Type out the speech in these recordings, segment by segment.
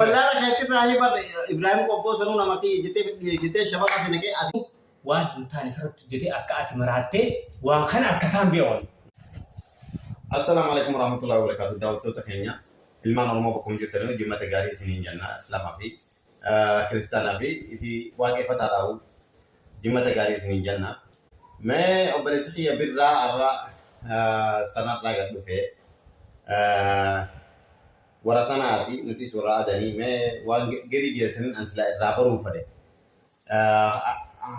Wallaala keetirraa hibar Ibrahim Qobboo sanuu nama kiyya jettee dhiyeessitee shabaka si naqee as. Waan hin taane sirratti hojjetee akka ati maraattee waan kana akka taan beekan. Assalaamu alaikum warahmatullahi wabarakatuh. Daawwattoota keenya ilmaan Oromoo bakkuma jirtanii jimmata gaarii isiniin jenna. Islaamaa fi kiristaanaa fi waaqeffataadhaa jimmata gaarii isiniin jenna. Mee obboleessi kiyya birraa har'a sanarraa gad dhufe warra sanaati nutis warra adanii mee waan gadi jiratanin an silaa irraa baruu fedhe.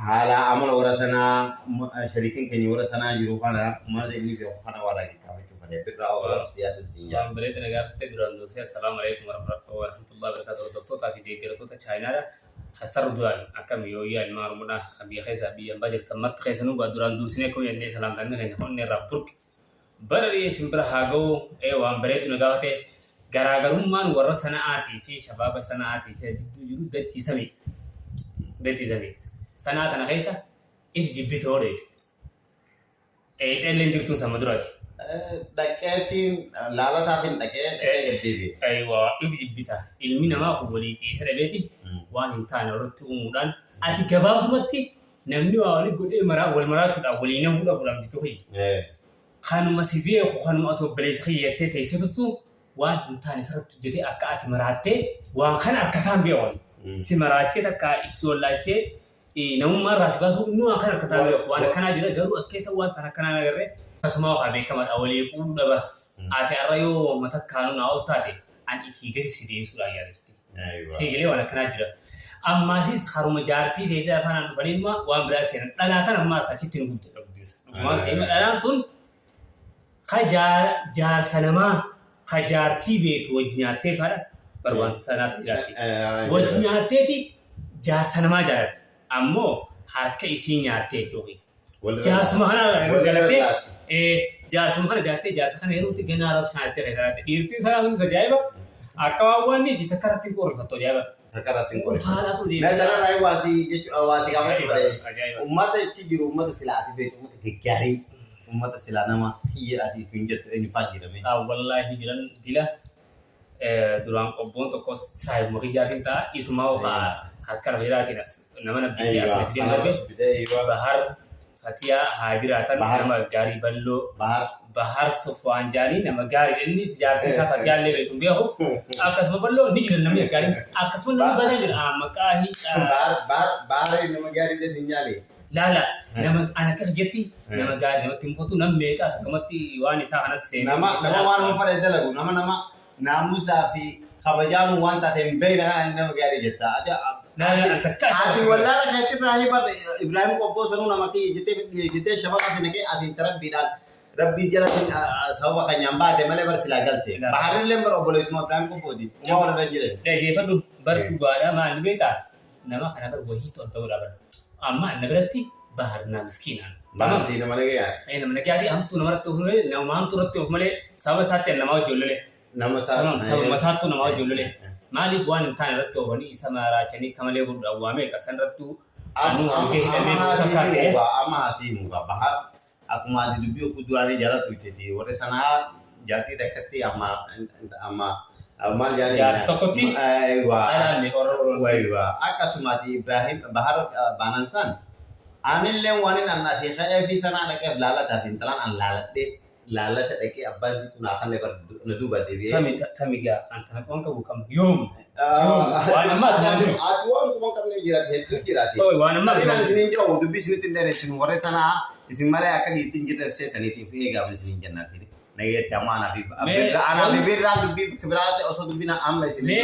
Haala amala warra sanaa shariikin keenya warra sanaa jiru kana mala inni beeku kana warra gaafachuu fedhe birraa osoo as dhiyaatu ittiin jaa. Waan bareeda na gaafatte. Duraan dursee assalaamu alaikum warahmatullahi wabarakatuh. Hordoftootaa fi deeggartoota chaayinaadha. Hassarru duraan akkam yooyyaa ilmaan Oromoodhaa kan biyya keessaa biyya ambaa jirtan marti keessanuu gaa duraan dursinee akkuma jennee salaamtanni keenya kan onnee irraa burqe bara dhiyee isin bira haa ga'u. Waan bareedu na gaafate. Garaagarummaan warra sana'aatii fi shabaaba sana'aatii fi jidduu jiru dachii samii, dachii samii. Sana'aa tana keessa if jibbite hoo dheete dheexee illee jirtuun sama duraati. Dhaqeetiin laalataaf hin dhaqee dhaqee gad deebi'e. Aywa, if jibbita. Ilmi namaa kun walii ciisa dhabeeti waan hin taane irratti uumuudhaan ati gabaabumatti namni waa walii godhee maraa wal maraachuudhaan walii nahuu dhabuudhaan jechuu kiyya. Kanuma si beeku, kanuma ati obboleessa kiyya jettee teessitutu waan hin taane sirratti hojjetee akka ati maraattee waan kana akka taan beekan. Si maraachee takka ibsi wallaalchisee namummaa irraa si baasuu inni waan kana akka taan beeku. Waan akkanaa jira garuu as keessa waan tan akkanaa agarree akkasuma waa beekamaadha walii quudhu dhaba. Ati har'a yoo mata kaanuu naa ol taate an ifii gadi si deebisuudhaan yaadasti. Siigalee waan akkanaa jira. Ammaasis haruma jaartii teetee afaanaan dhufanii immoo waan biraa seenan. Dhalaa tan ammaas achitti nu gudde guddinsa. Dhugumaan seema dhalaan tun ka jaarsa namaa ka jaartii beektu wajji nyaattee fadha barbaansa sanaatu jiraatti. Wajji nyaatteeti jaarsa namaa jaalatti. Ammoo harka isii nyaattee jechuudha. Jaarsuma kana jalattee jaarsuma kana jaattee jaarsa kana heerumte ganaa rabsaan achi keessa latte. Dhiirtiin sanaa sun ajaa'iba. Akka waan waan niiti takka irratti hin qorrifattu ajaa'iba. Takka irratti hin qorrifattu. Utaalaa sun Mee deemee. tanarraa waasii jechuudha waasii gaafachuu Ajaa'iba fedhe. ajaa'iba. Uummata achi jiru uummata silaa ati beektu uummata gaggaarii uummata silaa nama kiyya ati hin jettu eenyu fa'aa jirame. Wallaahi jiran dila duraan qobboon tokkos saayibuma kiyyaatiin ta'a isumaa ofa harka lafa jalaatiin as nama na bitee as na fideen darbe. Bahar Fatiyaa haa jiraatan nama gaarii balloo Bahar Sufwaan jaanii nama gaarii inni jaartii isaa Fatiyaa illee beektu hin beeku akkasuma balloo ni jiran namni gaariin akkasuma namni baay'ee jira maqaa Bahar nama gaarii illee sin nyaale. Laala nama an akka kiyyatti nama gaarii namatti hin mufatu nam meeqaas akkamatti waan isaa kanas seenee Nama nama waan fedhe dalagu nama nama naamusaa fi kabajaan waan taate hin beekne kana nama gaarii jetta. Ati Laala an takka isa ati wallaala keetirraa hibar Ibrahim Qobboo sanuu nama kiyya jettee dhiyeessitee shabaka si naqee asiin tarabbiidhaan rabbii jalatti sababa keenyaan baate malee bar silaa galte. Baharillee bar obboleessuma Ibrahim Qobbooti. Uma warra jiran. Dhageeffadhu bar dhugaadha maal ni beektaa nama kana bar wahiitu adda godhaa bar amma anna biratti Bahar naa miskiinaan. Bahar sii nama nagayaati. Ee, nama nagayaati. Hamtuu namarratti of malee nama hamtuu irratti of malee sababa isaatti an namaa wajjin lolee. Nama isaa. Tamam, sababa isaattuu namaa wajjin lolee. Maaliif waan hin taane irratti oofanii isa maraachanii akka malee godhuudhaan waa meeqa san irrattuu anuu hanga hidhamee Amma takkaa ta'e. Amma haasii muka Bahar akkuma ati dubbii okuu duraanii jaalatu jetti warri sanaa jaartii takkatti amma amma maal jaanii Jaarsi tokkotti dhalaan meeqa warra warra Waywa akkasumati Ibrahim Bahar baanan san anillee waan inni an asii ka'ee fi sanaa dhaqeef laalataaf intalaan an laaladhee laalata dhaqee abbaan siitu naa kanne bar na duuba deebi'ee. Tami tami gaa an tana qoon qabu kam yoom yoom waan ammaa Ati ati waan quban qabne jiraati hedduu jiraati. Oi, waan ammaa Namni isiniin jedhu dubbii isinitti hin dheeressin warri sanaa isin malee akka dhiirti hin jirre seetaniitiif eegaaf isiniin jennaati. Nageetti amma anaa fi birraan dubbii biraati osoo dubbiin amma isin. Mee